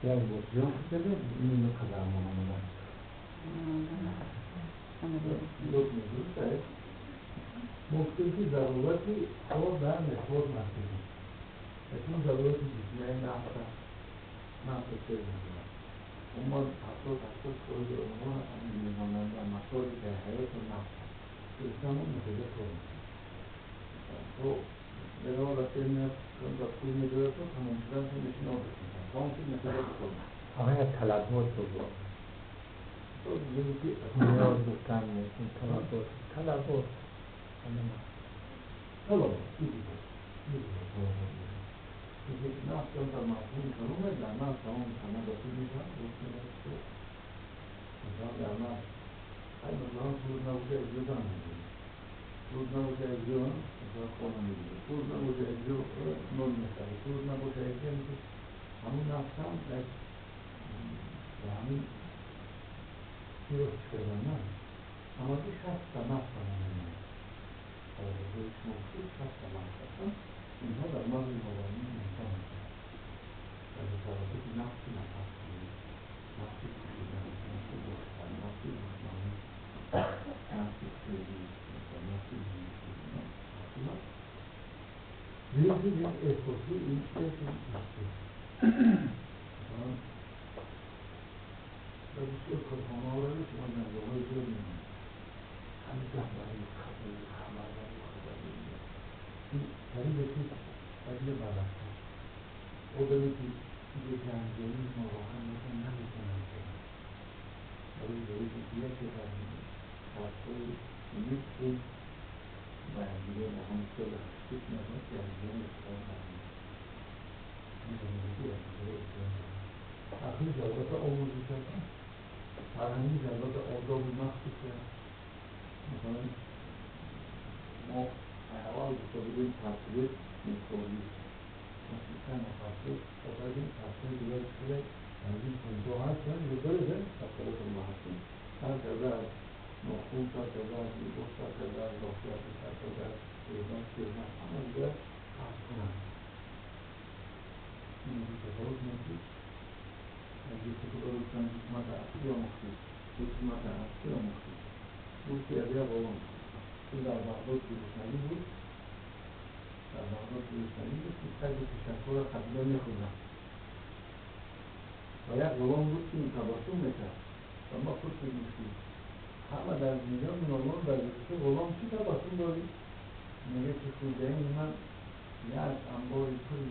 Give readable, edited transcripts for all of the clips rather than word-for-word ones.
Як бор ҷон кардем, ин қадар мо омада. Гуфтем ки зарурати кор дар мехор насиб. Якум зарурати ҷисмонии нафс аст. Нафс чиз мекунад. Умуман 70-80% онҳо мемонанд масоили дар ҳаёти нафс аст. Инсон мехоҳад кор мекунад. То меравад рафта меояд, ба пул медорад, то тамом шудан то мешина оташ мекунад. То он ки мехоҳад кор мекунад. Ҳамин талабот бигӯ. То бигӯем ки ниёз гуфтан мумкин, талабот, талабот. Талабот, нафс дар мафҳуми каломе, дар нафс тамом ҳама дохил мешавад, масалан дар нафс ай масалан суруд набошад иҷоза намедиҳад, суруд набошад иҷоза масалан хона мегирад, суруд набошад иҷоза нон мехарад, суруд набошад иҷоза ҳамун нафс ҳам як ба ҳамин чиро чӣ на ҳамагӣ 60 нафс ҳамон шумо гуфтед 60 нафс ҳастанд, инҳо дар мағзи модамии инсон ҳастанд. Дар тавассути нафси нафасгирӣ, нафси кушидан, нафси доштан, нафси душманӣ, нафси хелӣ, нафси зисти, зисти эҳсосӣ, ин чиз ҳисси. Масалан, дар бисёр корхонаҳо шумо ҷанҷолҳои зиёд мебинед. Ҳамин гап барои хабар, барои хабар. Ин тариқе ки тариқи баррафта. Одаме ки ҷанҷолӣ нороҳат мешавад, наметавонад кунад. Барои ки яке аз шартҳои ин ба якдигар бо ҳам бисёр фикр мекунад, ки якдигар эҳтиром накунад. Метавонад ки якдигарро эҳтиром кунад. Ақли зарурата омӯзиш аст, фарҳанги зарурата одоби махсус аст. Масалан, мо аввал гуфта будем тасвир мехоҳӣ. Чанд нафар шуд, офаридем тасвири дигар хеле наздик то ҳастанд, доред, тасвиротон ба ҳастем. Сар карда аз нохун, сар карда аз либос, сар карда аз лохият, сар карда аз чеҳра, чеҳра, ҳама дигар фарқ кунанд. Ин тасаввур кунед ки як худо гуфтанд ҳикмат аслӣ омӯхтӣ, ҳикмат аслӣ омӯхтӣ. Гуфт ки аз як ғулом ин дар Бағдод гуруснагӣ буд, дар Бағдод гуруснагӣ буд ки саги пишакҳоро қабила мехӯрданд. Ва як ғулом буд ки табассум мекард ва ма пурсидем ки ҳама дар зиндон нолон дар гуфта ғулом чӣ табассум дорӣ? Мегӯяд ки хӯҷаини ман як анбори пури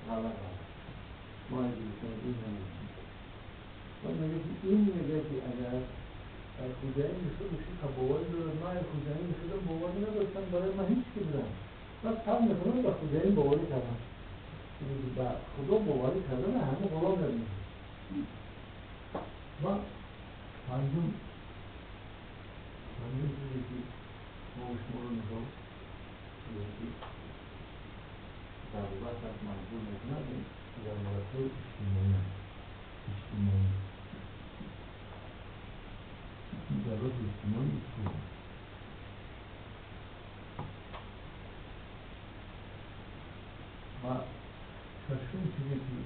ғалла дорад. Мо аз гуруснагӣ намедонем. Ва мегӯяд ки ин мегӯяд ки агар хӯҷаини худ чӣ боварӣ дорад, ман хӯҷаини худам боварӣ надоштам, барои ман ҳеҷ ки будам. Ман сар мекунам ба хӯҷаин боварӣ кардам. Ба худо боварӣ кардан ҳама ғулом намешавад. Ва панҷум чизе ки мо шуморо нигоҳ ки зарурат аст маҷбур мекунад, ин заруратҳои иҷтимоӣ аст. Иҷтимоӣ. Зарурати иҷтимоӣ чист? Ва шашум чизе ки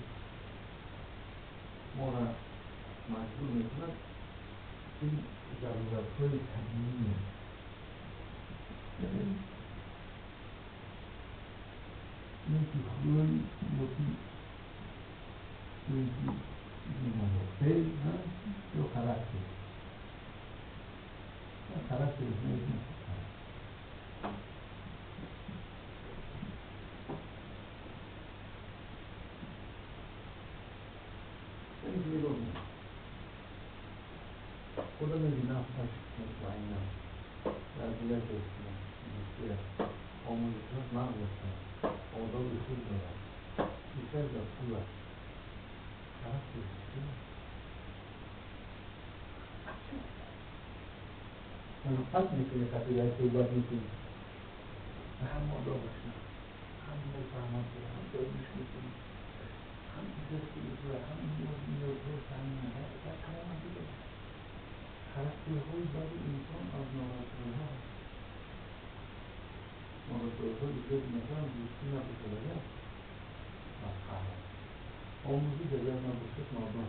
моро маҷбур мекунад, ин заруратҳои табиӣ аст. Ин ки хӯй ё ки феъл ё характер. Характер нест. Яъне ки нигоҳ кунед. Худо мегӯяд нафсаш мутмаин аст, вазъият аст, омӯзишаш мағз аст, одоби хуб дорад, бисёр дар пул аст. Характер чист? Мунфат мекунӣ, вақте як суҳбат мекунӣ. Ҳам одобаш ҳам мефаҳмад, ҳам дониш мекунӣ, ҳам иззати дорад, ҳам ниёзҳои таъмин мекунад, дар тамоман дигар аст. Характерҳои бади инсон аз норасоиҳо аст. Норасоиҳои зиёди масалан дӯстӣ набошад агар аз қаҳр аст. Омӯзиш агар набошад нодон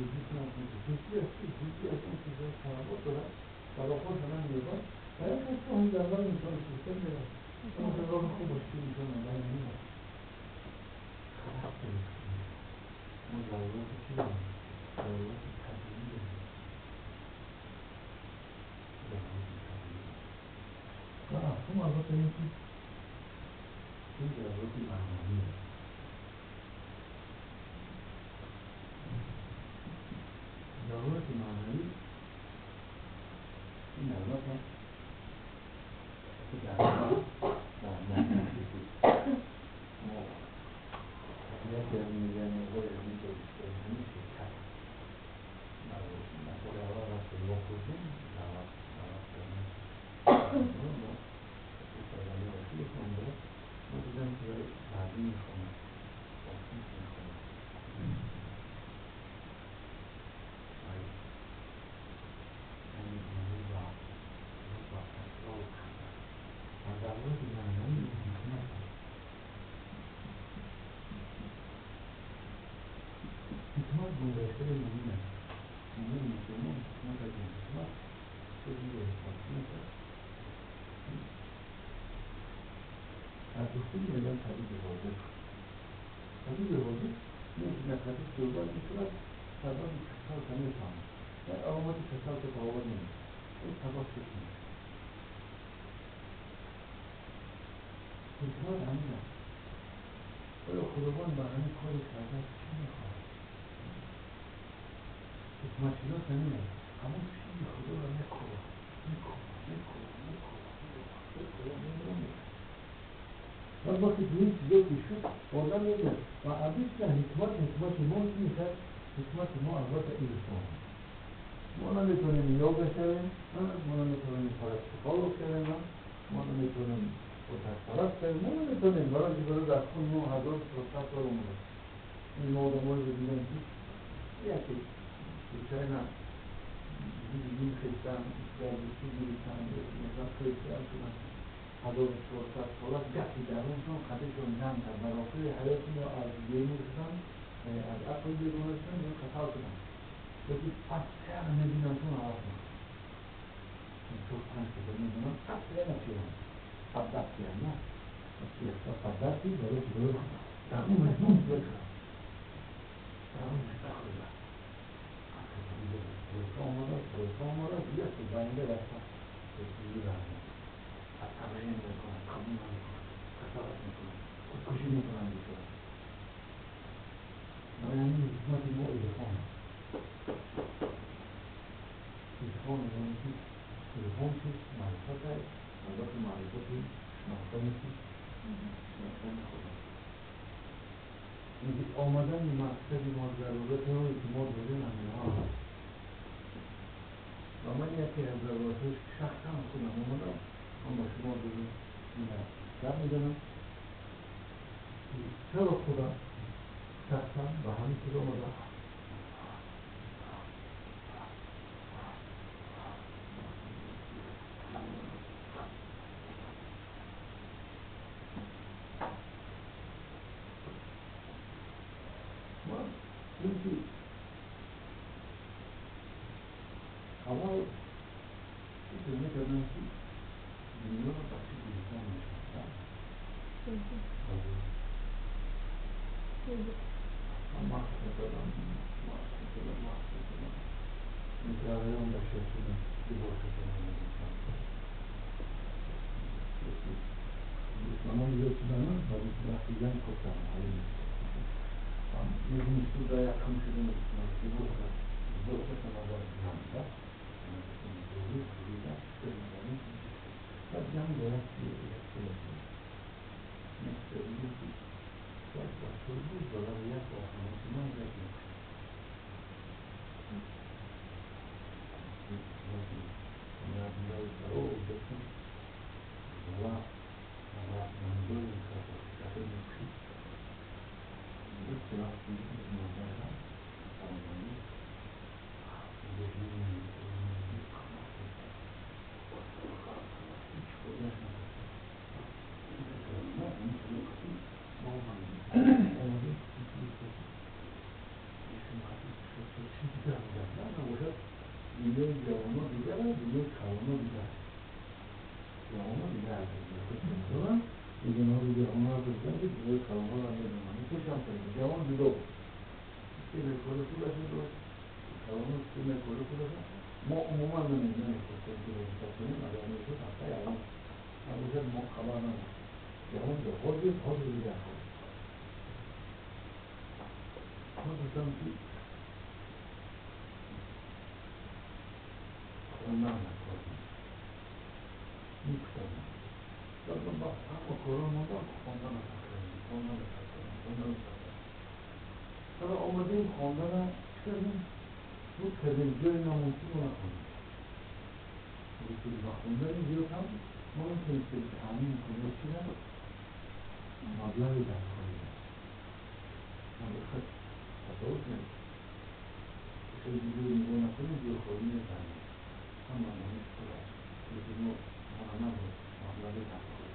یکی از اون چیزهای تنوع دارن طلاقات همه میبان و یک از تو هم در اول انسان سیستم میرن اون راه خوب باشه که انسان اول نمیرن خراب داریم. ما ضرورت چی داریم؟ ضرورت طبیعی داریم. ضرورت طبیعی و مفهوم البته این که این ضرورت معنوی است. ضرورت معنوی این البته که در ما طبیعت میزنه و همیشه کرد مثلا وقتی ما خوردیم ما دیدم که بعدی میخونم میخونم ضرورت معنوی حکمت است. حکمت گنجایش‌های مهم است. مهم مسلمان حکمت از حکمت چیزی حکمت است. از دکتری میگن طبیب حاضر. طبیب حاضر نه طبیب صحبت میشود، طبیب کسال که میفهمد. در علامات کسال که باور نمیشه. این طبیب فکر میشه. حکمت همین است. آیا خداوند با همین کاری کرده چی میخواهد؟ حکمت شناس همین است. همون چیزی خدا را میکوبه میکوبه میکوبه میکوبه میکوبه میکوبه. بعد وقتی تو این چیزا که شد آدم میگه و عبیش نه حکمت حکمت ما چی میشه؟ حکمت ما البته عرفان. ما نمیتونیم یا بشویم، ما نمیتونیم پرستقال بشویم، ما نمیتونیم طرف کنیم، ما نمیتونیم برای اینکه برای در خون ما 1400 سال اومده. این ما آدمایی رو دیدن که یکی بیچاره نه دیدیم خیستن گردشی گیرستن مثلا خیستن شدن 1400 سال گپی درونشون خطشون جمع کرد در آخر حیاتشون یا از بیرون شدن از عقل بیرون شدن یا خطا شدن. یکی اصلا میبینمشون عوض میکنن. چون پنج تا میبینم اصلا نچیرم بدبختی هم نه احساس بدبختی برای که برای در اون مجموع بکنم در اون مجموع بکنم پروسا آماده پروسا آماده یک بینده رفتم رسیدی برمه از تمرین میکنم قبول نمیکنم خسارت میکنم خودکشی میکنم بیشتر. برای همین حکمت ما عرفان است. عرفان یعنی که عرفان چیست؟ معرفت است. البته معرفت شناختن چیست؟ شناختن خدا. اینکه آمدن مقصد ما ضرورت هایی که ما داریم همینها هست. و من یکی از ضرورتهاش که شخصا خودم آمدم من با شما داریم اینه گپ میزنم چرا خودم شخصا به همین چیز آمدم. اینکه اول فکر میکردم که دنیا رو بچه گرفتن میشناسم. من محض میکردم محض میکردم محض میکردم این تغییران بشر شدم لباس شدم نمیشم دشمنان زیاد شدن و وقتی جنگ خود تنهایی میشدم میدونستم در یک کم شده میدونستم لباس شما باید جنگ و جنگ باید مثل که یک بچه بود دارم یک آخران یک қадр дорам. Бегонаҳо дигар ҳунар доштанд, ки дунёи калонҳоро медонанд. Пешам кардем, ҷавон ҷудо буд. Системаи кори худашро дошт, калонҳо системаи кори худашон. Мо умуман намехостем, ки робита кунем, агар мешуд, ҳатто ягон набошад, мо хабар надоштем. Ҷавон ҷудо, ҳозир дигар кор. Ман гуфтам, ки хондан кор мекушам. Баъд ман ба ҳама корҳо мондам, хонданро сар кардем, хонданро сар кардем, хонданро сар кардем. Ҳала омадем, хонданро чӣ кардем? Буд кардем, ҷое намонд, ки мо нахондем. Гуфтем, ба хондани зиёд ҳам мо наметавонистем таъмин кунем чира маблағи даркориро. Ма тасаввур кунед, хеле ҷои нигоҳ накунем, ҷои холӣ мефаҳмем. Ҳама дониш пур аст, лекин мо мона набуд маблағи даркорӣ.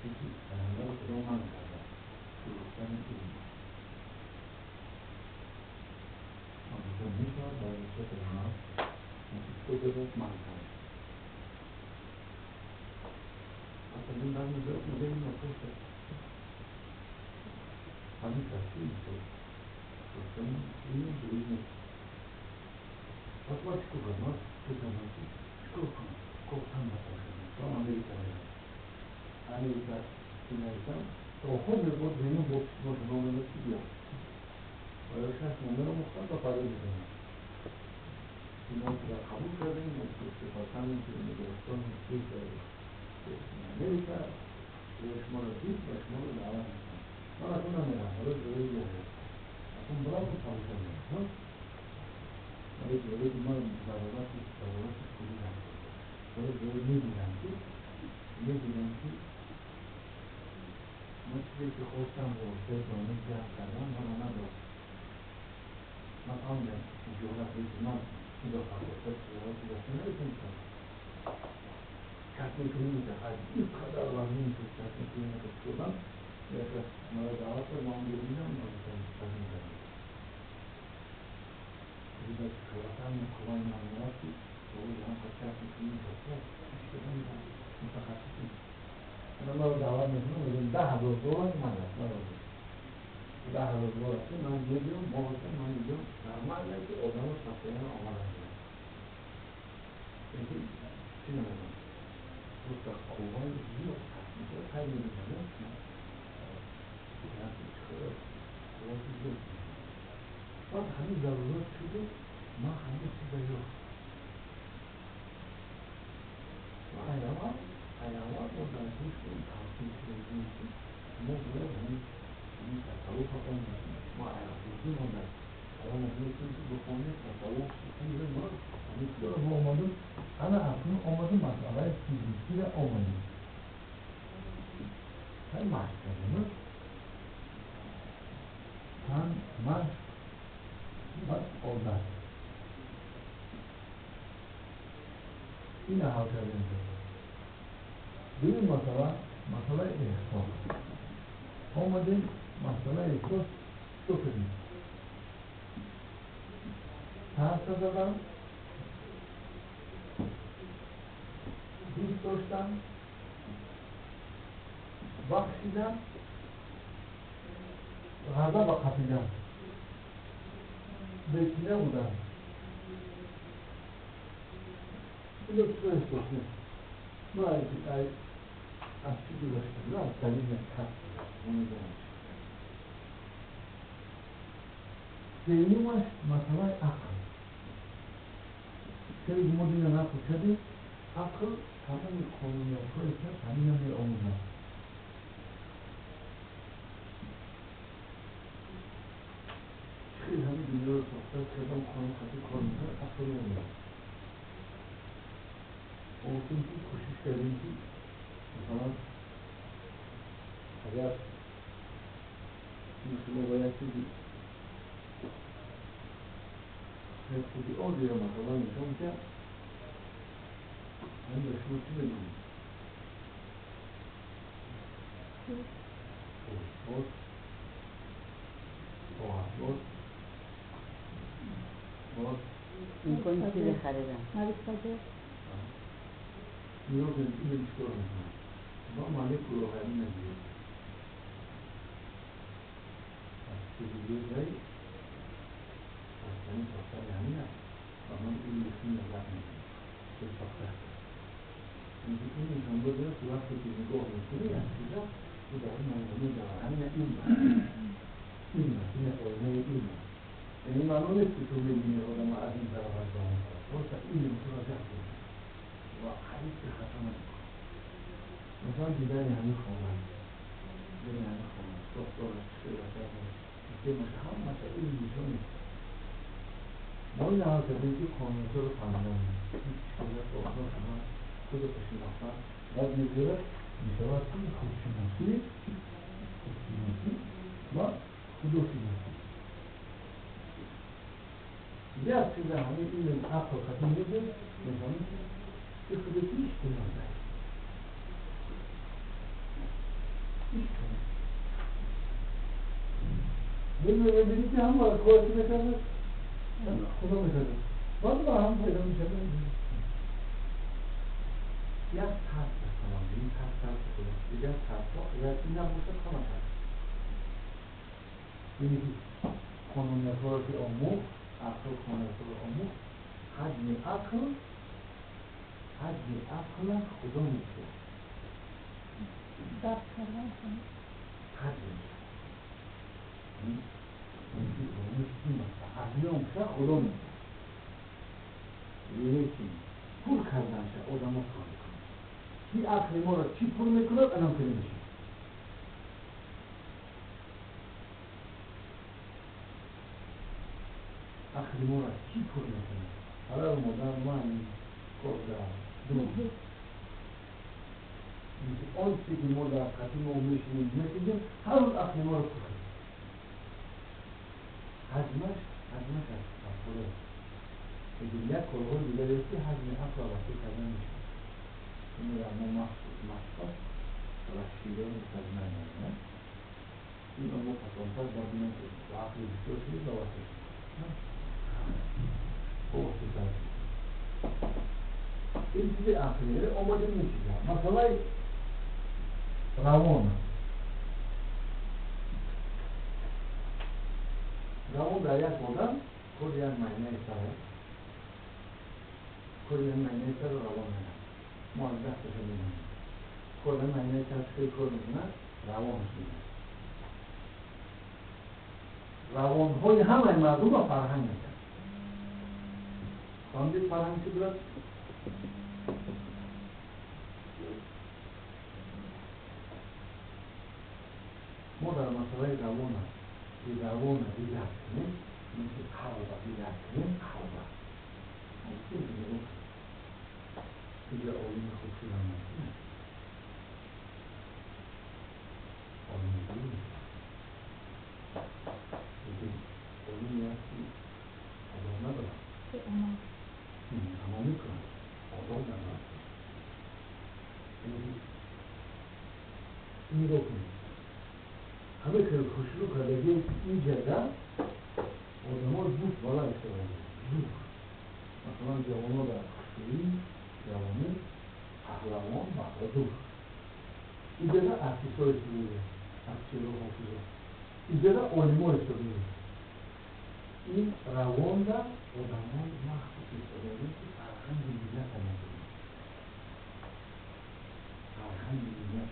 Лекин Паёмбари Худо манъ кардааст фурӯхтани илм. Ман гуфтам, мешавад дар нисбати ман чӣ кардааст, манъ кардааст. Аслан баъд мегӯяд, модели нопост аст. Ҳамин тартиб мисол фурӯхтани илм ҷоиз нест. Пас ман чӣ кор кардам? Ман фикр кардам, ки чӣ кор кунам? Кофтан ба сар кардам. То Америка меравам. Америка ки нависам, то ҳозир боз дуюм бо письмошон омада, ки биям. Ва ё 6 номеро мухтам ба париж мезанам. Мо ки қабул кардем, мо департаменти миграционный Америка шуморо дид ва шуморо даъват мекунад. Ман акнун намерам, барои ҷои дигар. Акнун бирам тамошо мекунам. Барои ки ман зарурати пулӣ надорам. Барои ҷои мебинам, ки ман чизе ки хостам воситаи дониш ҷамъ кардан мана надорам. Ман фаҳмидам, ки тиҷорат, лекин ман инро пардохта тиҷорат гузашта наметавонистам. Частный клиника, ин қадар вазнин шуд частный клиника шудан. Як кас маро даъват кард, ман онҷо дидам, ман гуфтам, тасмим кардам. Дидам, ватан қувваи ман омад, ки ҳам частный клиника ҳеч кас намедонад, мутахассис нест. Ана маро даъват мекунам, мегӯям, $10,000 ман аст, ман розӣ. $10,000 аст, ман мебиём, моҳаша ман мебиём, нормально, ки одамо постоянно омадан мегиранд. Лекин чӣ намедонам. Просто қувваи зиёд сарф мешавад, хай мебинам, қуввати зиёд. Баъд ҳамин зарурат шуду ман ҳамин чиза ёфт. Ва айавал мо дар гӯшти талқин шудагием, ки мо бояд ҳамин тасаввуфро омӯзем. Мо аяқбозӣ дар калом мекунем, ки бихонем тасаввуф, суфизм, мо ҳамин чизаро мо омадем. Ана акнун омадем масъалаи физикиро омадем. Хай машқ кардем. Чанд машқ, баъд одат. Ина ҳал кардем. Дуюм масъала, масъалаи эҳсос. Омадем масъалаи эҳсос чӣ кардем? Тарса задам, дӯст доштам, бахшидам, ғазаба қапидам, бекина будам. Ино чиро эҳсос нест? Ма аз чӣ гузаштам? На, аз далели тарс гузаштам, намедонам чӣ. Сеюмаш масъалаи ақл. Хеле мо дина нақл кардем, ақл тамоми қонуниятҳое ки ҳаст, ҳамина меомӯзад. Хеле ҳамин дунёро сохта, кадом қонун хати кор мекунад, ақл меомӯзад. Мо гуфтем, ки кӯшиш кардем, ки масалан агар шумо ба як чизи оддиро масалан нишон диҳад, ҳамин ба шумо чӣ мегӯед? Боз боз боз Мумкин чизе харидам. نگاه کنید این چیکار میکنه با مولکول همین زیاد از چیزی جایی از همین ساختن همین است و من این یکی نظر میکنم که ساخته است. این نشان بوده که وقتی که نگاه میکنی از چیزا تو در این منظومه در همین این این این آینه این، یعنی معلوم نیست که تو میبینی آدم از این طرف از اون طرف، واسه این تو را جذب و حدیث که خطا نمیکنه. مثلا دیدن همین خانه، دیدن همین خانه ساختارش خیلی که مثلا هم مثلا این نشان نیست. ما این لحاظ کردیم که کامپیوتر رو فهمیدن هیچ چیز آشنا شدن خود شناختن بعد میگذاره میشود که خودشناسی، خودشناسی و خودشناسی یک چیز همین این عقل ختم میده میفهمید که خودت هیچ کنار هیچ کنار میبینی که هم باید کارتی میکرده خدا میکرده باید با هم پیدا میشده. یک ترس مثلا این ترس ترس خدا دیگر ترس ها اگر این نباشد همه ترس اینی که قانونیت ها رو که آموخت عقل قانونیت ها رو آموخت حجم عقل حجم عقل خدا میشه درک کردن حجم این خدا میشه یکی پول کردن شه آدم ها کار میکنه این عقل ما را چی پول میکند انم که نمیشه. عقل ما را چی پول میکنه حالا مادر من کار دارم آن چی که ما در قطعی ما میشینیم میشینیم هر روز عقل ما را پول کنیم. حجمش حجمش از خدا لیکن یک کارهای دیگری است که حجم عقل را وسیع کردن میشه. این را ما مخصوص و شیوه مستجمع نداریم. این امور پسانتر باید بینیم که عقل بسیار شدید و وسیع شد وسیع تر شد. این چیز عقلیه آماده این چیزها مثلا روان روان در یک آدم کل یک معنی سره کل یک معنی سر روان میدن ما از دستش میدونیم کل معنی سر چه کار میکنه روانش میدن. روانهای همه مردم را فرهنگ میدن. فهمیدید فرهنگ چی بود؟ ما در مسئله روان هست روان دیگر کنیم مثل قلب دیگر کنیم قلب ممکن دیگه آلیم خوب شدن ممکنه آلیم دور لیکن آلیم هست که آداب ندارم اما میکنم آداب ندارم. این رو کنیم همه که خوشرو کردگی این جده آدم ها زود بالا استفاده زود مثلا جوان ها در خوشرویی جوانی پهلوان بهادر این جده ارتیست ها استفاده ارتیست ها حافظ این جده عالم ها استفاده. این روان در آدم ها مخصوص استفاده که فرهنگ ملت هم نداریم فرهنگ ملت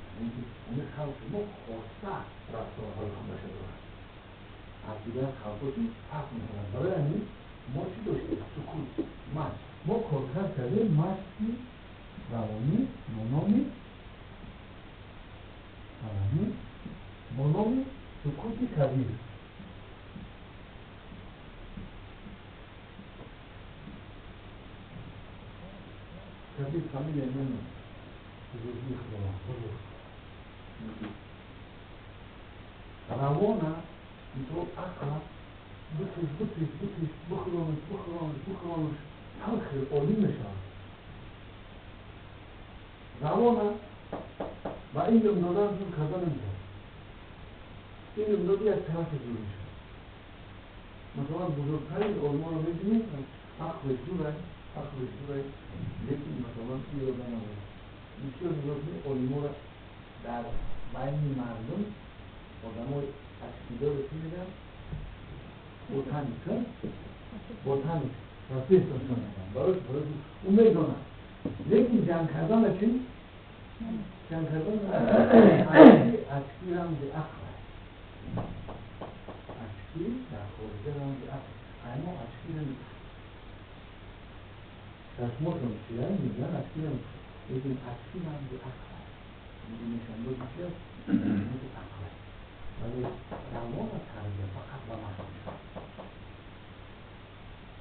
همه خلق ما خواسته رفتارهای خودش دارد از دیگر خلقاتی فرق میکنند. برای همین ما چی داشتیم؟ سکوت مشق ما کارکرد کردیم مشقی روانی با روانی با نام سکوت کبیر. کبیر فامیل من بزرگی خدا بزرگ روانه اینطور عقل بکش بکش بکش بخورانش بخورانش بخورانش تلخ عالی میشن روانه و این دادن زور کردن نمیشه. این دادی از طرف زور میشه. مثلا بزرگترین علما رو میبینیم عقلش دوره عقلش دوره لیکن مثلا این آدم نداره Бисёр нигоҳ кунед олиморо дар байни мардум одамои очкидоро чӣ мегӯянд? Ботаник, ботаник, профессор мегӯянд. Барои ӯ медонад. Лекин ҷанг кардана чӣ? Ҷанг кардан очки рамзи ақл аст. Очки дар хориҷа рамзи ақл. Ай мо очки намепӯшем. Чашмотон чия мегӯянд очки намепӯшем. Лекин очки рамзи ақл аст. Нишондоди чи аст? Нишондоди ақл аст. Вале равона тарбия фақат ба машқ мешавад.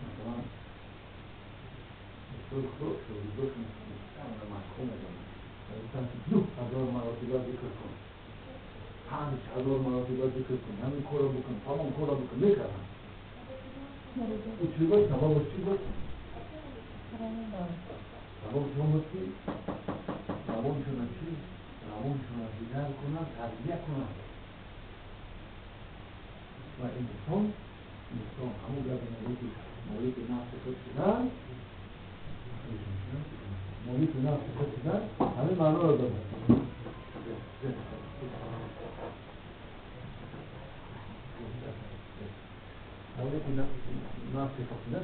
Масалан, бисёр хуб шогирдошон машқҳо медонанд. Гуфтанд ки 9000 маротиба зикр кун, 5000 маротиба зикр кун, ҳамин корро бикун, фалон корро бикун, мекарданд. Ӯ чӣ гуфт? Сабабаш чӣ гуфт? Сабабаш он буд ки равоншона чӣ? Равоншона дигар кунанд, тарбия кунанд. Ва инсон ҳамон гапе мегӯяд ки молики нафси худ шудан, молики нафси худ шудан ҳамин маъноро дорад. Молики нафси худ шудан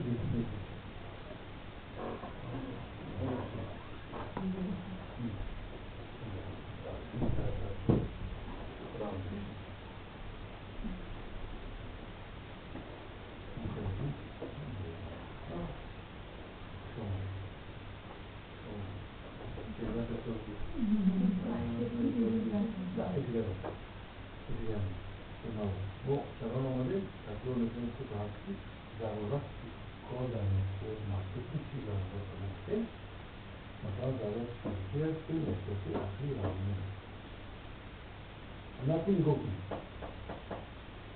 нигоҳ кунед.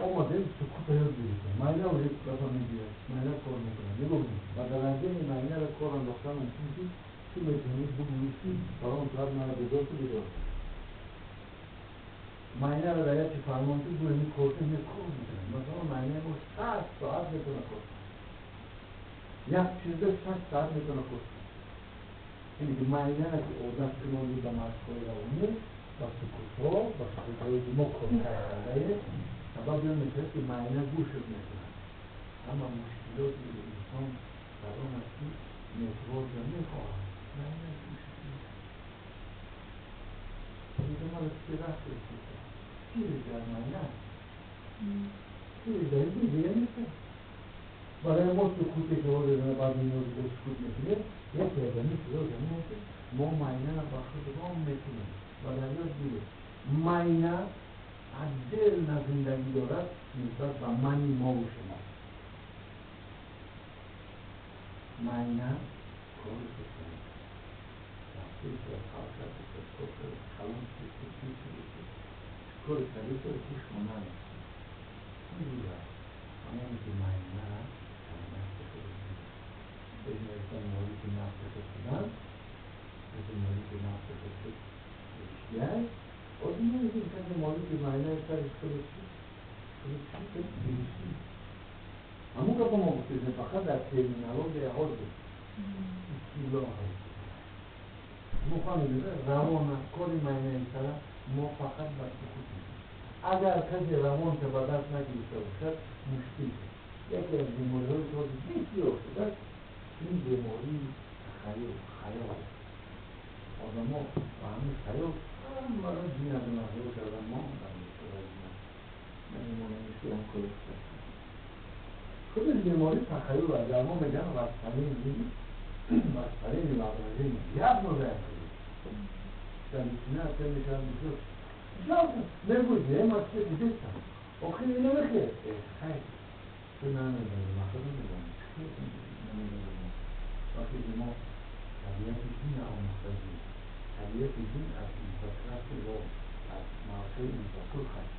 Омадем сукута ёд гирифтем. Майна уже дафа мегирад, майна кор мекунад. Нигоҳ кунед. Ба дараҷаи майнаро кор андохтан мумкин ки ту метавонӣ бугӯӣ ки фалон соат мана бедор ту бедор. Майнаро дар як чи фармон ки гӯ ин кор кун, кор мекунад. Масалан, майнаи мо 6 соат метавонад кор кунад. Як чизда 6 соат метавонад кор кунад. Яъне ки майнаро ки одат кунонӣ ба машқҳои равонӣ, ба сукутҳо, ба сукутҳое ки мо кор кардаем, сабаби он мешавад ки майна гӯшт мекунад. Ҳама мушкилоти инсон дар он аст ки меътиборро мехоҳад. Майна гӯшт мекунад. Мегӯяд, чӣ рафт чизе дар майна аст. Чизе дар ин дигар нест. Барои мо сукуте ки ҳозир баъзе ниёз бо сукут мекунем, яке аз ҳамин чизҳо замин аст ки мо майнаро ба худ ром мекунем. Ва дар ёд гиред, майна отдельно зиндагӣ дорад нисбат ба мани мову шумо. Майна кори худро кори калиса ки шумо намекунед. Ҳамоне ки майна нафси худ шудан, молики нафси худ шудан, молики нафси худ шуд беҳиштиай. Одине ки касе молики майнаи сари худаш шуд беҳиштӣ. Ҳамон гапо мо гуфтем фақат дар терминологияи ҳозир истилоҳ аст. Мо фаҳмидем равона кори майнаи сара мо фақат ба сукут мекунем. Агар касе равонша ба даст нагирифта бошад, мушкил шуд. Яке аз бемориҳои ки ҳозир бисёр шудааст, ин бемории тахайюл, хаёл аст. Одамо ба ҳамин хаёл ҳамаро ҷинаду маҳрум кардан монданд. Намемонанд ки он кор кунанд. Худаш бемории тахайюл аст. Дар мо мегӯянд воспаление, воспаление воображения. Диагноза як дар медицина аст мешавад бисёр. Мегӯяд, не, ман чизе дидестам. Охир ино мехӯред. Хайр, ту намедонӣ, ман худ намедонам. Намедонам. Вақте ки мо табиати дин омӯхтагӣ, табиати дин аз инфостракти ва аз мавқеи инфокулх аст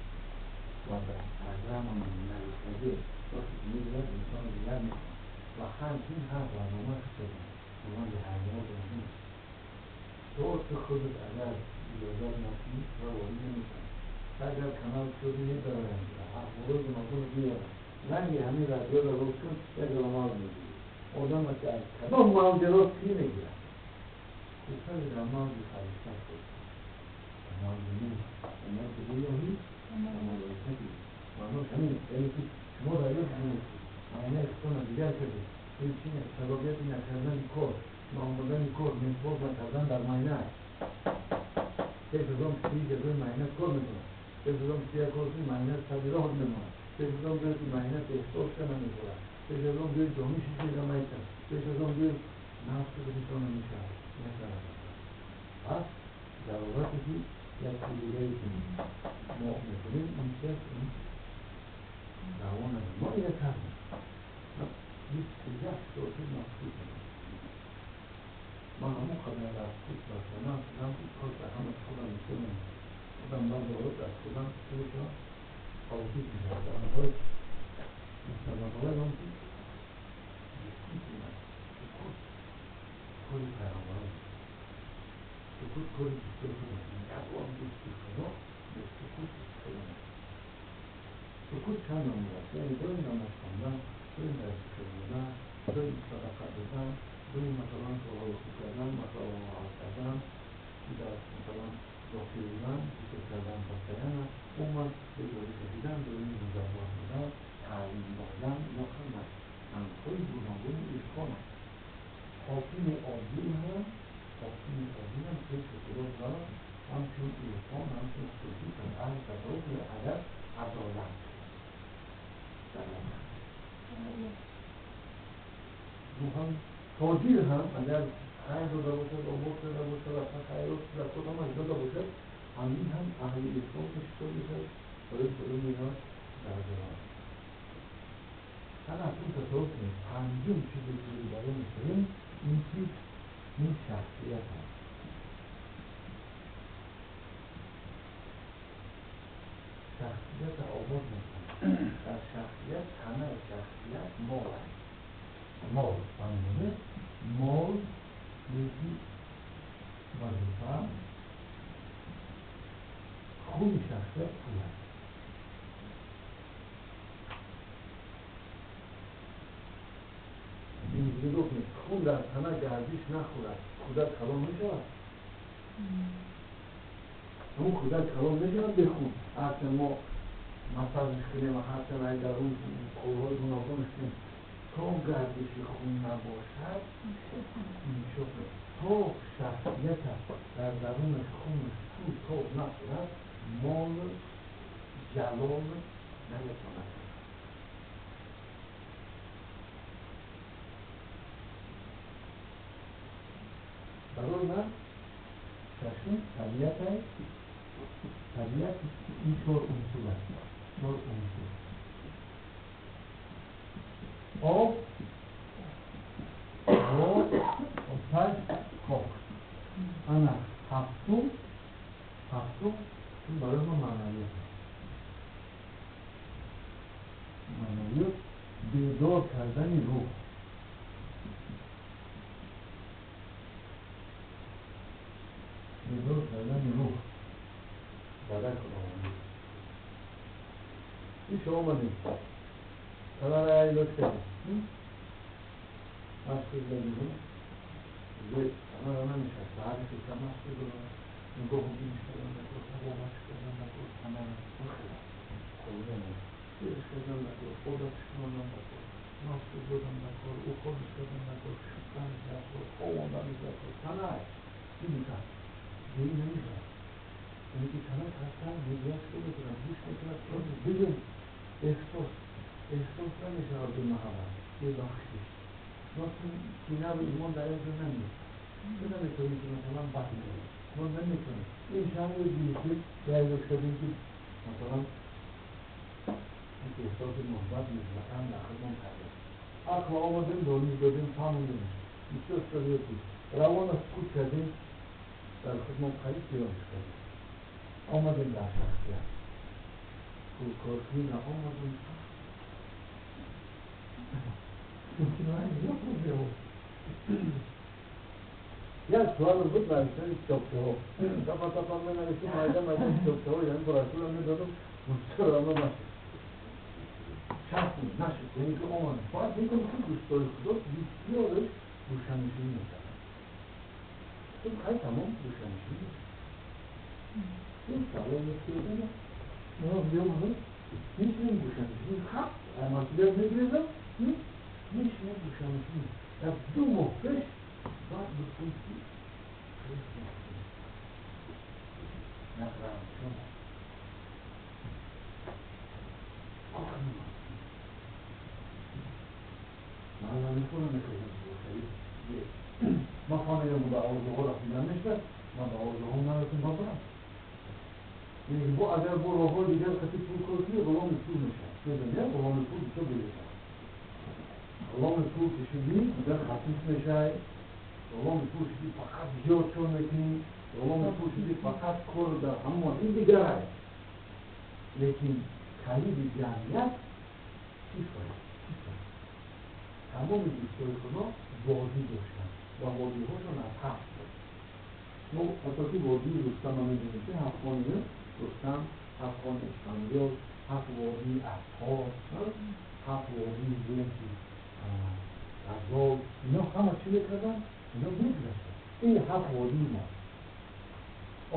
ва ба программа навиштагӣ. Вақте ки мегӯяд инсон дигар мекунад ва ҳар дин ҳар барнома шуда, монанди ҳайвонот нест. То ту худат агар иҷозат накунӣ, туро ворид намекунад. Агар канал шуди мебаранд, ахборои гуногунро меоранд. Ранги ҳамин радиоро рост кун, як гала мавҷ мегирӣ. Одам ки аз кадом мавҷ рост кӣ мегирад? писаре дар мавзи фаришта шуд. Мавзи нест, мавзи илоҳӣ ва малоикатӣ. Маънош ҳамин аст, яъне ки шумо дарёфт кунед, ки маънаи худтонро дигар кардед. Ин чи аст? Сабабияти накардани кор, наомадани кор, нефоз накардан дар майна аст. Пеш аз он ки ҷазои майна кор мекунад, пеш аз он ки як кор кунӣ, майна сари роҳ мемонад, пеш аз он биёй ки майна эҳсос шава намешавад, пеш аз он биёй дониши чиза майтад, пеш аз он биёй нафси худитон намешавад, нашавад. Пас зарурате ки як чизи дигаре ки мо мекунем, ин чи аст? Ин равон аст. Мо ина кардем. 21 сол шуд ман сукут мекунам. Ман ҳамон қадар аз худ бархӯрдам шудам, ки кор дар ҳама худам бисёр намешавад. Худам баъзе ҳолат аз худам чӣ мешавад? Оҷиз мешавад. Дар онҳое сабабҳои он ки сукут мекунад. Сукут кори пайғамбарон аст. Сукут кори бисёр хуб аст. Ягон дӯсти Худо бе сукут истифода намекунад. Сукут чанд намуд аст? Яъне доим намоз хондан, доим дар фикр будан, доим садақа додан, доим масалан корҳои хуб кардан, масъалаҳоро ҳал кардан, дар масалан зокир будан, зикр кардан постоянно, умуман бедорӣ кашидан, доим музаввар будан, таълим додан, ино ҳама самтҳои гуногуни ирфон аст. Ҳокими одил ҳам, ҳокими одил ҳам пеши Худо будан, ҳамчун ирфон, ҳамчун сукут, аҳли тасаввуф агар адолат дар омад. Тоҷир ҳам агар хайр дода бошад, обод карда бошад, ва хайрот закот ҳамаш дода бошад, ҳамин ҳам аҳли ирфон ҳисоб мешавад, барои Худо меояд дар ҷавоб. Ана акнун тасаввур кунед, панҷум чизе ки рӯбарӯ мешавем, ин чиз, ин шахсият аст. Шахсиятро обод мекунад. Дар шахсият, танаи шахсият мол аст. Мол, фаҳмидед? Мол یکی وظیفه خوی شخصیت پول است. اینجوری گفتیم خون در تنه گردش نخورد، کودک کلان میشود. اون کودک کلان میشود به خون. هرچند ما مساژش کنیم و هرچند اگر در اون کارهای گوناگونش کنیم، تا گردش خون نباشد انکشاف نمی‌یابد. تا شخصیت در درونش خونش پول تاب نخورد، مال جلال نمیتواند. برای من ششم طبیعت است. طبیعت این چهار عنصر است. چهار عنصر: آب، باد، آتش، خاک. انا هفتم این برای ما معنویت است. معنویت بیدار کردن روح. بیدار کردن روح بدن خداوندی. این شما آمدید طبعا ایلات کردید از خود بگیریم دیگه تنها نمیشه ساعت که کم از خود دارم نگاه بینش کردن نکن، تبابش کردن نکن، تمام خیلی خوبه نیست. بیرش کردن نکن، خودش کردن نکن، ناس دادن نکن، او خودش کردن نکن، شستنش نکن، خواباندنش نکن، تنها این میکرد دیگه نمیشه. یعنی که تنها هستن هدیت رو میکنن، گوش میکنن، بدون احساس نمیشه به محبت، به بخشش. ما کینه و ایمان در اینجا نمیشه. تو نمیتونی که مثلا بد کنی، ما نمیتونیم. این شهر رو دیگه در شدیم که مثلا یک احساس محبت مطلقا در خودمون پیدا شد. عقل آمدیم دانش دادیم فهمیدیم بسیار سریع بود، روان از سکوت کردیم در خودمون قریب قیامش کردیم، آمدیم در شخصیت پولکارکنی آمدیم یک سوال بود برای کتابچه‌ها تپا تپا من نوشتم مایده مایده کتابچه‌ها، یعنی برای هم میدادم مشکل هم نشد، شخصی نشد. یعنی که آمدیم باید بگم که دوستای خدا بسیارش گوشه‌نشینی میکردن. تو خیلی تمام گوشه‌نشینی. این سوال می‌کنه. ما بیام میشینیم گوشه‌نشینی. خب مسئولیت می‌گیرم. میشینیم گوشه‌نشینی. در 2 ماه پیش باید بکنیم که نقرم شما من نمی‌خورم نکنم. ما فهمیدم به آرزوها رسیدن نشد، من به آرزوها نرسیم بابرم. یعنی با اگر با راه‌های دیگر کسی پول کار کنه، غلام پول میشه. می‌دونی؟ غلام پول بسیار بیشه. غلام پول که شدی، دیگر خفیف میشه. غلام پول شدی فقط زیاد چون میکنی. غلام پول شدی فقط کار در همون این دیگر هست. لیکن کلید جمعیت صفر. تمام دوستای خدا بازی داشتن و بازی هاشون از 7 بود. ما اساسی بازی رستم هم می‌دونیم که 7 خانه رستم، 7 خانه اسفندیار، 7 وادی اصحاب، 7 وادی زنجی غزال، اینا همه چی می‌کردن؟ اینا می‌گذشتن. این 7 وادی ما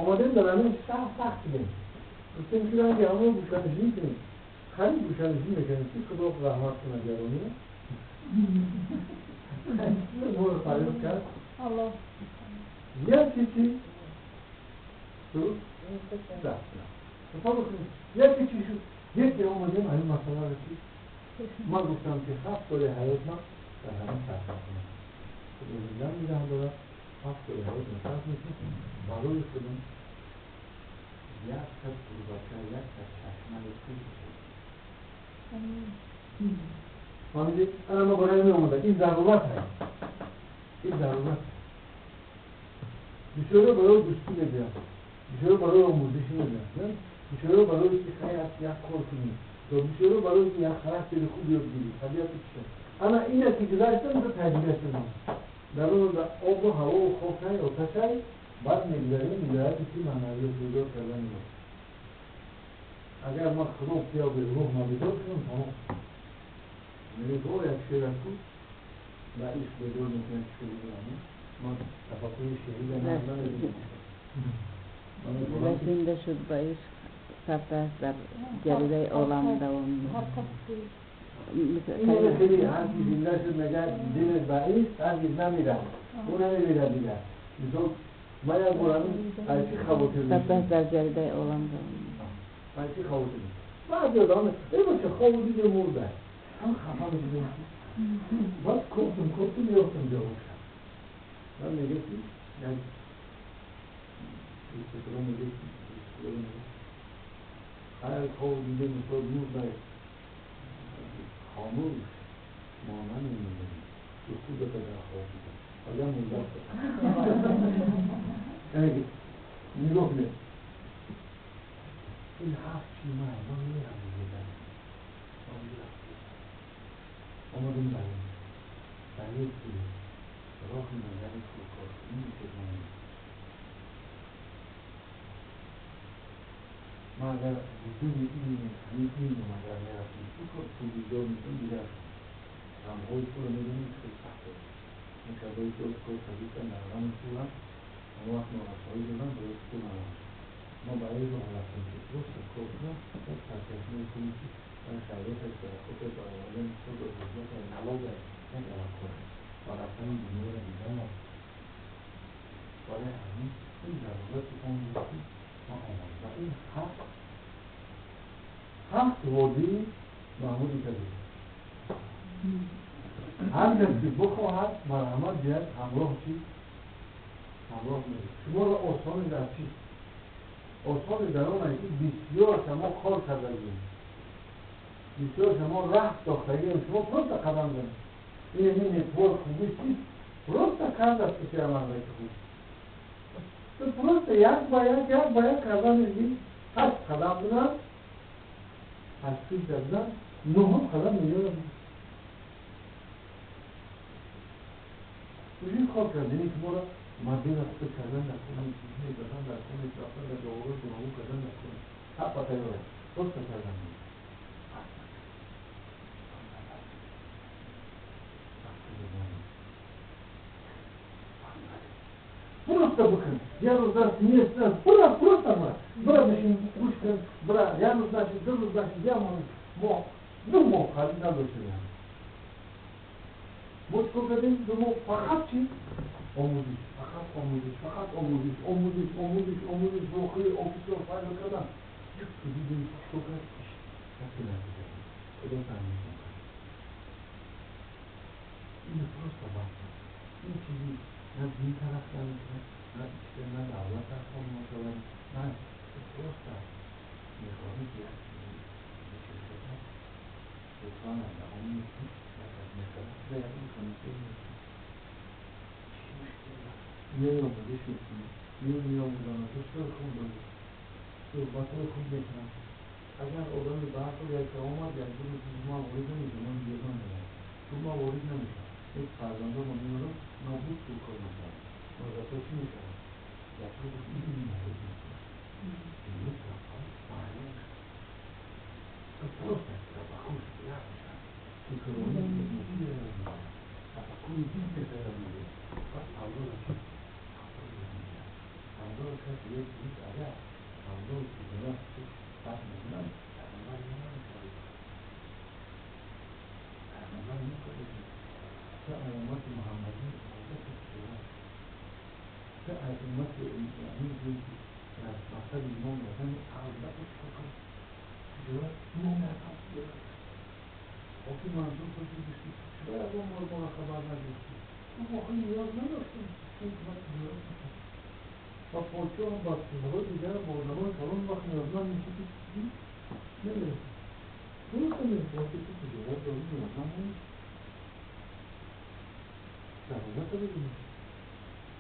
آمدیم در همین شهر سخت شدیم. گفتیم که رنگ همون گوشه‌نشینی کنیم. خیلی گوشه‌نشینی می‌کنیم که خدا رحمت کنه گرانی. ما رو فریاد کرد. یک چیزی تو دست نه. یک چیزی شد. یکی آمدیم همین مسئله رسید. من گفتم که 7 سال حیات من در همین صرف کنم. خدا زنده میدهم دارم. 7 سال حیات من صرف میکنم برای خودم یک تا قربچه، یک تا چشمه پول بسازم. فهمیدید؟ الان ما برای می آمدن. این ضرورت هست. این ضرورت. بیچاره برای دوستی میگن، بیچاره برای آموزش میگن، بیچاره برای اینکه خیر یک کار کنی، یا بیچاره برای اینکه یک خرактر خوب یاد بگیری، طبیعت چیه؟ اما این که گذشته میشه تجربه شما. در اون آب و هوا و خاک آتش بعد میگذریم میگذره که معنویت بیدار کردن میاد. اگر ما خدا بیا به روح ما بیدار کنیم تمام. میگه یک شعر است و عشق بیدار میکنه شعر میگه. ما تفکر شعری نمی‌دونیم. زنده شد با عشق ثبت است در جریده عالم دوام. این خیلی هر کی زنده شد میگه دلش با عشق هرگز نمیره. اون نمیره دیگه. مثلا من یک بار همین چی خواطر ثبت است در جریده عالم دوام. من چی خواطر بعد یادم ای باشه خواب دیده مرده. هم خفه می‌شدم. بعد کوفتم یافتم جواب شد. من میگه که یک دوست میگه هر خواب دیده میشد مرده خاموش ما نمی‌دونیم تو خودت در خواب دیده آدم مرده است. نگاه کنید این 7 چی من میرم دیدم آمدیم برای که راه نظر کار کنیم که ما اگر بدون این همین این اگر میرفتیم تو کار پول بیدار میکنیم دیگر غمهای پول رو میدونیم خیلی سخته. این شبایی که کار کردیم در غم پول هم اون وقت نارسایی دادن برای پول هم ما برای راه رفتیم که درست کار کنم یک سرچشمه کنیم که من شرایط از خود برآوردن خود و حضرت نواب یک علاقه و رفتن دنیا رو دیدن برای همین این ضرورت اون بود که ما آمد و این 7 وادی محمود کبیر هر کس که بخواهد مرحمت بیاد همراه چی؟ همراه میره. شما را آسان در چی؟ آسان در آن است که بسیار شما کار کرده‌اید، بسیار شما راه ساختگی، شما پروست قدم زدید. این یعنی network خوبی چیست؟ پروست کرد است که عمل خوب. تو پروست یک با یک یک با یک قدم می‌زنی، 8 قدم بودن، 8 پیش زدن، 9 قدم می‌زنی. وجود کار کردن که ما را مدین خود کردن در خونه چیزی زدن در خونه رفتن در جوابه گناهو کردن در خونه حق تیاره درست کردن درست даст нест аст. Бура просто бура бишин гӯш кун, бура як рӯз нашид, 2 рӯз нашид, як моҳ, 2 моҳ харид надоштем. Мо чикор кардем? 2 моҳ фақат чӣ? Омӯзиш, фақат омӯзиш, фақат омӯзиш, омӯзиш, омӯзиш, омӯзиш, воқеи офисро файда кардан. Як дидем чикор кард? Касе натиҷа. Худо таъмин кард. Ин просто вақт. Ин чизи на дин тараф намекунад, на ичка, на давлат тараф мешавад, на просто мехоҳем ки як чизи биширкат лутфан аз давом мекунем, як аз мешавад, ва як комиссия мекунем. Чӣ мушкил аст? Меомӯзиш мекунем, меомӯзам, дӯстои хуб дорем, суҳбатҳои хуб мекунам. Агар одами ба ақл як омад, як ду рӯз ман ворид намешавам, ман берун меравам. Ту ман ворид намешавам. Як фарзандонро меорам, нобуд пул кор мекунам. Модарҳо чӣ мешавад? Як рӯз ин ворид мешавад. Имрӯз рафтан маълум шуд. Ту просто тафаккур дигар мешавад. Фикрронӣ мегирад. Тафаккури дид мешавад. Баъд авлода чӣ? Авлода мегирад. Авлода каси як дид агар авлоди тиҷорат баҳс мекунанд, пайғамбар намешавад. Пайғамбар намешавад. Се уммати Муҳаммадӣ одати тиҷорат. Се уммати ҳамин ки дар мақсади имон додани албатта чикор кард? Тиҷорат номаъқул тиҷорат. Охир Мансур пурсид, ки чаро ягон бор моро хабар нагирифтӣ? Мо охир ниёз надоштем, чунки мо тиҷорат мекардем. Ва подшоҳ ба чизҳои дигар бо одамои калон вақт ниёзманд мешуд, ки намерасид. Дуруст нест, вақте ки тиҷорат дорӣ ниёзманд намешавӣ. Зарурата бибинед.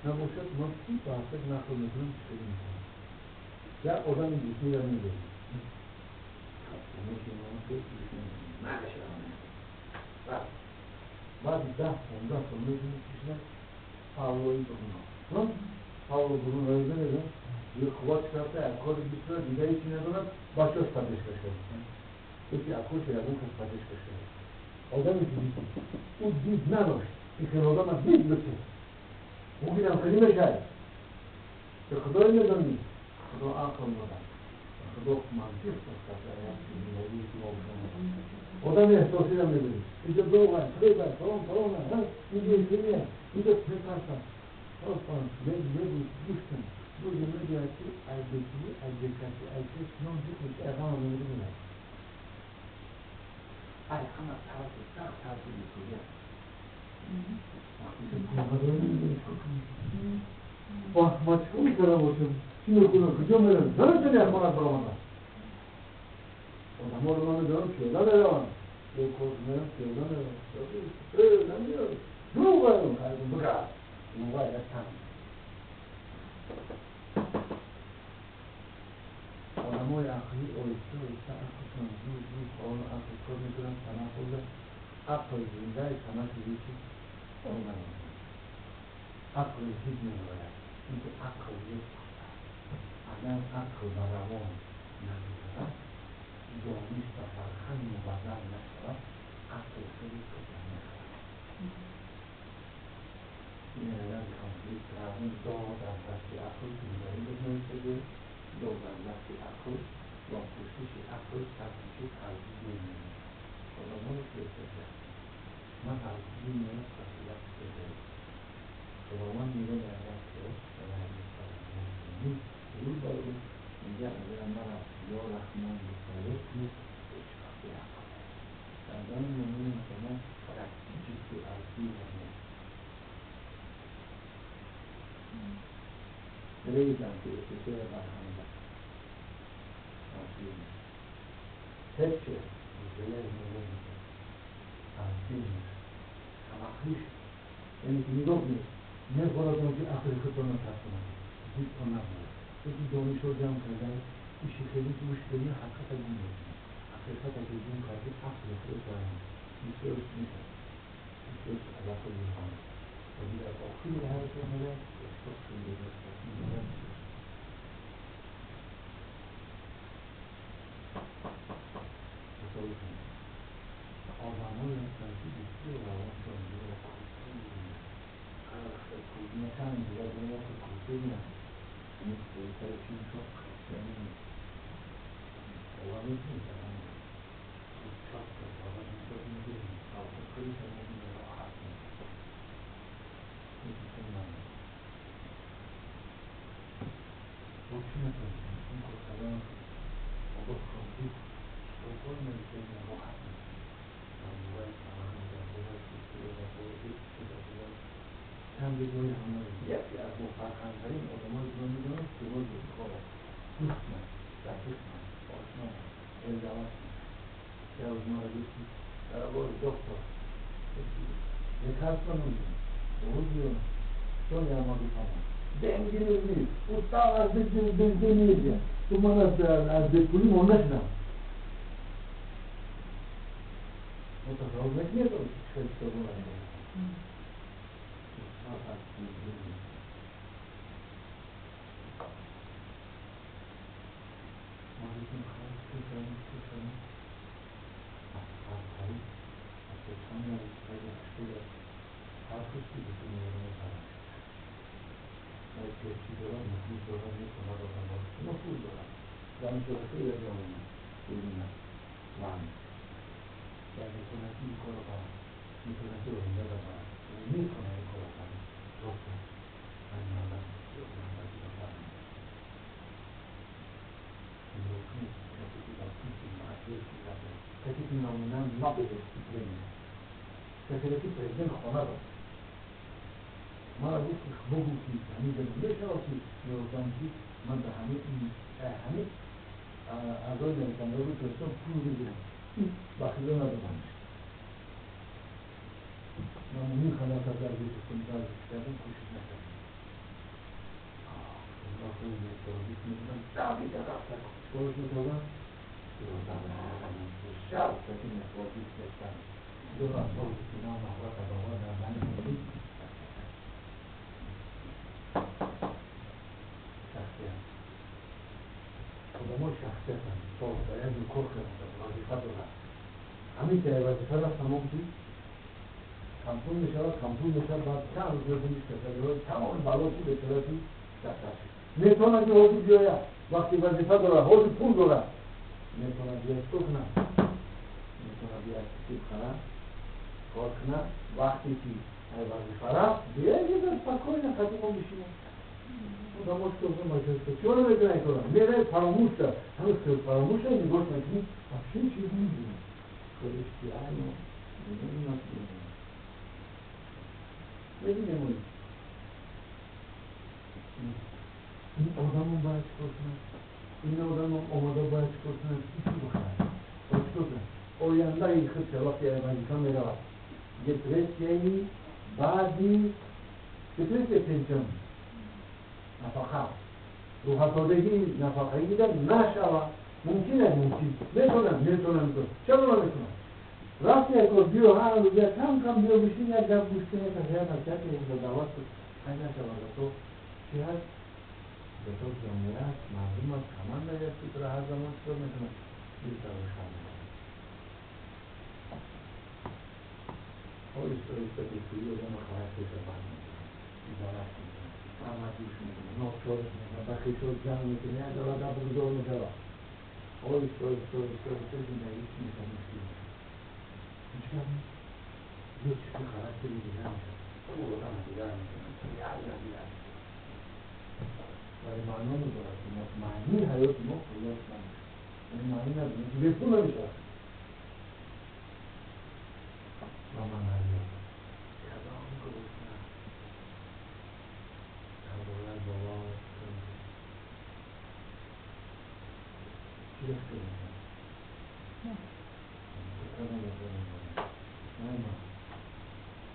Набошад, ман чӣ ба ҳафта нақл мекунам, чӣ хеле мекунам. Як одами ҷисмиро мегӯям. Баъди 10-15 сол мебинед, ки шуд Павлои Бруно. Павло Бруно намедонам, як қувват шуд, як кори бисёр дигар ҳеҷ надорад, бачаҳош падешка шуд. Яке акош ягон кас падешка шуд. Одаме ки дид, ӯ дид надошт. Ин хел одам аз дид бисёр. Мумкин хеле мешавад. Ба Худо медонӣ, Худо ақл дорад. Худо мантиқ сохтааст дар як зиндагии ки мо бошем. Одами эҳсосиро мебинӣ. Инҷо дурӯғ аст, фиреб аст, фалон, фалон аст, инҷо хеле аст, инҷо метарсам. Просто мегӯй, гӯш кун. Рӯзе мегӯяд, ки ай бекӣ, ай бекасӣ, ай чиз, нон ҷуқ мешавад, ай ҳама зиндагӣ меояд. Ай ҳама тарси, сахт тарси бекорӣ аст. Вақте ки пул надорӣ, намедонӣ чӣ кор кунӣ. Вах, ман чӣ кор мекардам бошам? Чӣ мекунам? Куҷо меравам? Наметавонӣ аз хонат баромадан. Одамҳоро намедонам, пиёда мераванд. Ё кор меравам, пиёда меравам. Намеёрам. Дурӯғ меравам. Бигар. Дурӯғ як тан. Одамҳои ақлӣ оҳиста оҳиста ақлшон зуд зуд фаъол ақл кор мекунанд, танаффуза ақл зиндаи танаффузи чӣ? Намекунад. Ақл зид мебарад. Чунки ақл як пухта аст. Агар ақл ба равон нагузарад, дониш ба фарҳанг мубаддал нашавад, ақл хеле кӯтоҳ мешавад. Ин агар конфликт равон до дар дасти ақл зиндаӣ бигузоред, до дар дасти ақл бо кӯшиши ақл саркашӣ таҷдид мемонад. Одамҳое ки эҳсос ман аз дин фасилат шуда. Худованд мегӯяд дар як китоб, дар ҳадис рӯз ба рӯз мегӯяд, агар маро ё Раҳмон мутолиа кунед, ҳеҷ вақт беақл намешавед. Дар замони мӯъмини мусалмон практически аз дин нест. Резам ки СССР барҳам зад. Аз дин. Ҳеҷ железно логика. Аз дин. Камақлиш. Яъне ки нигоҳ кунед, мехоҳад он ки ақли худро тарк кунад, зидро набарад. Яки донишҳо ҷамъ карда, иши хеле гӯш кунӣ, ҳақиқата гум мекунад. Ҳақиқата ки гум кардӣ, ақли худро тарк бисёр мешавад. Бисёр аз ақл мехонад. Ва дигар охири ҳаёт омада, эҳсос кунед, تصور کنید آدمایی هستن که بسیار روانشان یا کوفه می‌بینن. هر وقت کوفه می‌کنن، دیگر دنیا که کوفه می‌رن. یکی از مفرهنگ‌ترین آدمای که من می‌دونم سیمای زودخواه است. دوست من، رفیق من، آشنا من، ازدواج من. یه روز ما را گفتی برابر دکتر лекарства нужно. Оружие, что я могу помочь? Деньги нужны. Устал аз безденежья. Туман аз бепулӣ монда шудам. Вот это нет, что было. کسی پرزیدنت خانه داد من گفت بگو که همین میشود که میگفتم که من به همه همه اعضای نویسنده رو تونستم پول بگیرم این بخیله ندادم. من این خلاف از در کردم کوشش نکردم. میدونم دقیقه رفتن چکارش میکردم؟ شب کسی نفرادی داشتم دو افراد سینا محوط آقا در زن خودی شخصیت آدم ها شخصیت هم باید کار کردن وظیفه دارن همین که وظیفه را تمام شد کمپول میشود کمپول میشود بعد چند روز میشه که تمام بلاتی به صورتی دفتر شد میتونه که حاضر بیاید وقتی وظیفه داره حاضر پول داره میتونه بیاید چکار کنه میتونه بیاید چیز کنه کار کنه وقتی که وظیفه رفت بیاید یه در پاکوی نخطی ما بشینه آدم ها چکار کنه باید چون نمیتونه کنه میره فراموش شد هنوز که فراموش شد نگاش نکنی افشین چیز نمیدونه خودش که اینو نمیدونه نمیدونه این آدم هم باید چکار کنه این آدم هم آماده باید چکار کنه چی بخرد باید چکار کنه آینده ای خود که وقتی وظیفه می رود دپرسیایی بعدی دپرسیا پنشن نفقه روح‌افتادگی نفقه‌ای دیگر نشود ممکنه ممکن میتونم چرا نمیتونم رفتی یک بیا هر روز کم کم بیا بشین یک گپ گوش کنی که شاید نصیحت یک دعوت خیلی نشود تو چی هست؟ به تو جامعه هست مردم هست کمند هست که تو را هر زمان چطور میتونه بیشتر روشن میکنه آهسته آهسته بیپولی آدم خرکتش رو بند میکنه بیدارش میکنه همه میکنه ناچارش میکنه بخیشش جمع میکنه یک داره بگذار میشود آهسته آهسته آهسته آهسته زندگیش میشه مشکل میشه هیچ کم نیست یه چیزی خرکتری دیگر میشه اون آدم دیگر میکنه یه دیگر میشه ولی معنا ندارد که معنی حیات ما خلاص نمیشه یعنی معنی نداره که بهتون نمیشه و من حیات کلام گرسنه درباره بابا چی داشته باشم؟ نه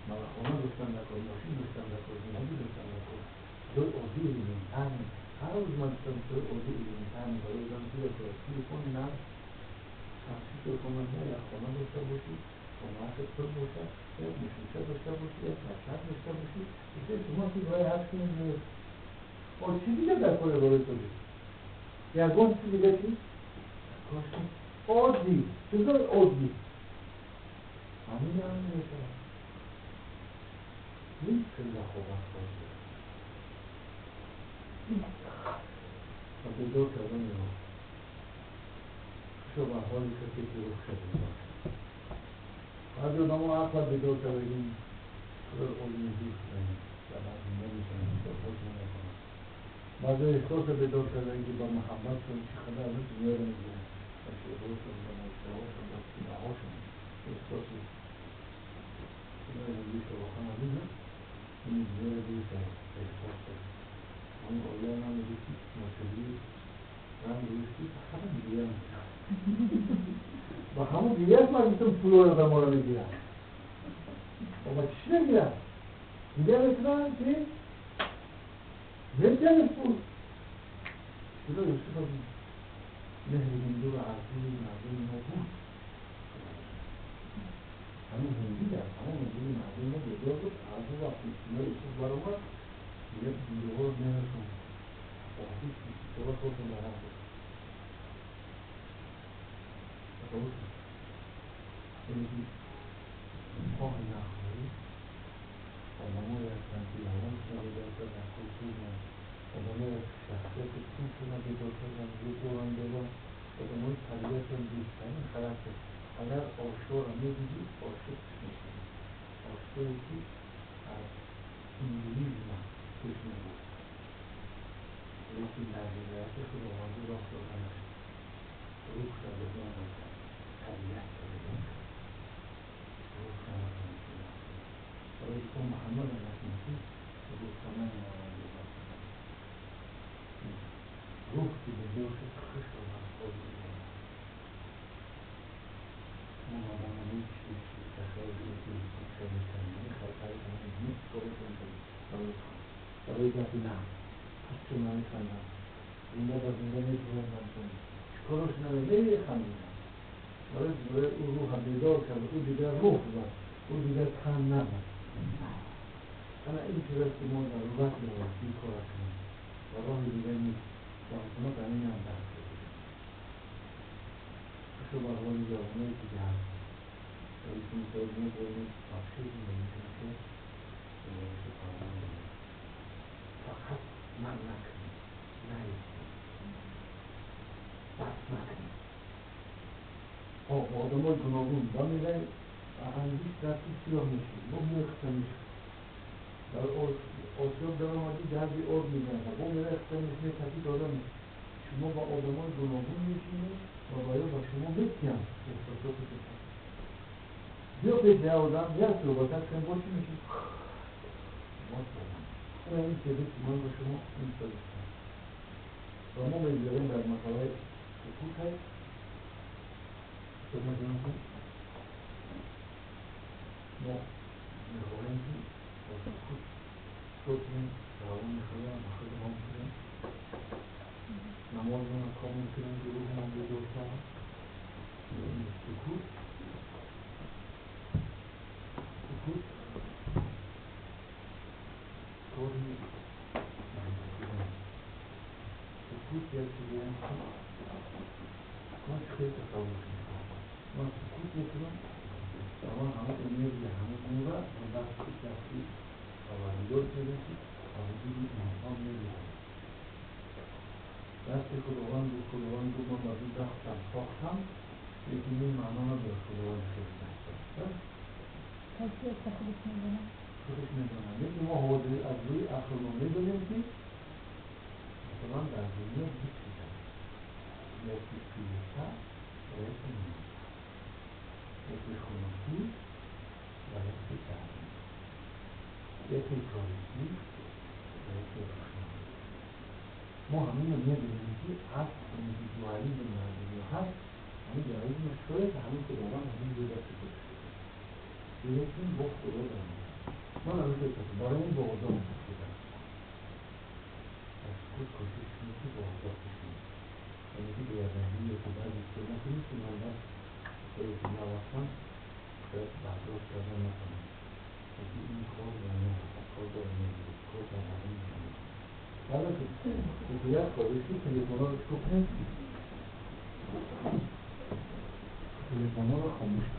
من خونه داشتم نکن ماشین داشتم نکن زندگی داشتم نکن جای عادی elementary هر روز من داشتم جای عادی elementary برای آدم چی داشته باشه تلفن نه شخصی تلفن نه یک خانه داشته باشی خانه پر باشه یک ماشینچه داشته باشی یک مکتب داشته باشی یه شما که برای هر چی نیست چی دیگه در کار برای تو یگان چی دیگه چی؟ عادی چیزای عادی همین هم میشه این خیلی خوب است. این бедор кардани рӯҳ. Хушу ба ҳоли касе ки рӯҳша бедор шуд. Баъзе одамо ақла бедор кардагин, қадр олимизӣ шудаем, дар зинда мешаванд, корҳошон мекунанд. Баъзе эҳсоса бедор кардагин, ки ба муҳаббатшон чӣ қадар дунёро мегиранд, ба шеърҳошон, ба навиштаҳошон, ба синаҳошон эҳсоси синаи воқеан азиз аст. Ин дунёро гирифта эҳсос кард. Он оя намегӯ ки ношудӣ ранг гирифти, ҳама гиря мекунад. Ба ҳамон гиряш ман пулҳои одаморо мегирам. Ба чӣ мегирам? Гиря мекунам ки метиҳамеш пул. Чиро Юсуф аз меҳри ҳиндуро аз дили мардуми мо буд. Ҳамин ҳиндӣ дар тамоми дили мардуми мо бедор буд. Аз он вақти синаи Юсуф баромад, дигар ҳиндуҳоро меҳрашон оҳист бисёр худшон дар ҳам буд. Тасаввур кунед. Яъне ки хоҳи нахоҳӣ одамое ҳастанд, ки равоншона бедор карданд, культурна, одамое шахсияти пулшона бедор карданд, бедоранд доранд, одамои табиатшон беҳтарин характер. Агар ошоро медидӣ, ошиқш мешавӣ. Ошое ки аз индивизма пеш мебурд, лекин дар ҳидояти Худованди роҳ дода нашуд. Рӯҳша бедор накард, табиатша бедор кард. Рӯҳша натавонист бедор кунад. Барои то Муҳаммада нашиносӣ, рӯҳша наметавонад бедор кунад. Рӯҳ ки бедор шуд, хушро бар ҳоли ӯ. Он одамони барои гапи на ҳасту намехандам, зинда ба зинда метавонам, чикорош намехандидам. Барои ӯ рӯҳа бедор кард, ӯ дигар рӯҳ зад, ӯ дигар тан назад. Ана ин чиз аст, ки мо зарурат дорем ин кора кунем ва роҳи дигар нест. Ва ҳукумат ҳаминам дарк карда. Хушу ба ҳоли ҷавоное ки дар раиси мисол медорем, вообще зиндагӣ кунад, ки фақат ман накунем, наистем, бас накунем. Одамои гуногун ба мерай ангишт дар ту сиёҳ мешуд, бо мехта мешуд. Дар осиёб даромадӣ, гази об мезанад, бо мерай хта мешуд, таки дода мешуд. Шумо ба одамои гуногун мешинед ва ба ё ба шумо метиҳанд эҳсосоти худро. Биё пеши як одам, як суҳбатак кунем, бо чӣ мешуд? Боз кардам. Ана ин чизе ки ман ба шумо ин гуфтам. Ва мо мегузарем дар масъалаи сукут. Хидмат ки мо мехоҳем ки бо сукут чикор кунем, равони худро ба худамон кунем, намозмонро комил кунем, ки рӯҳмон бедор шавад. Сукут, сукут кори майдакунон. Сукут як чизе аст, ки ман хеле тасаввур мекунам. Ман сукут мекунам ва ман ҳамон энергия, ҳамон нура ба дасти Парвардигор мегӯям, ки ба вуҷуди инсон медиҳад. Дасти Худованд буд, Худованд гуфт: ман ба ду дастам сохтам, лекин ин маъно надорад, Худованд хеле даст дошт. Кайфиятро худаш медонад. Худаш медонад. Лекин мо ҳозир аз рӯи ақл мо медонем, ки масалан дар дунё ду чиз аст. Яке пиёса ва яке миёса. Яке хунукӣ ва яке гармӣ. Яке торикӣ ва яке рӯшноӣ. Мо ҳаминро медонем, ки ҳаст индивидуализм дар дунё ҳаст, ҳамин дуализм шояд ҳамин Худованд ҳамин ду дасти худаш шуда. Лекин бо Худо дар ман ҳамин фикр барои ин бо одам шудам. Аз сукут кӯшиш кунед, ки бо одоб бишинед. Яъне ки беадабӣ ё ки баъзе чизо накунед, ки ман баъд чизое ки навахтам шояд бардошт карда натавонам. Лекин ин кор дар кор бо энергия, кор дар дарун ҷамъ. Баъд як хоҳиш ки телефонҳоро чикор кунед? Телефонҳоро хомӯш кунед.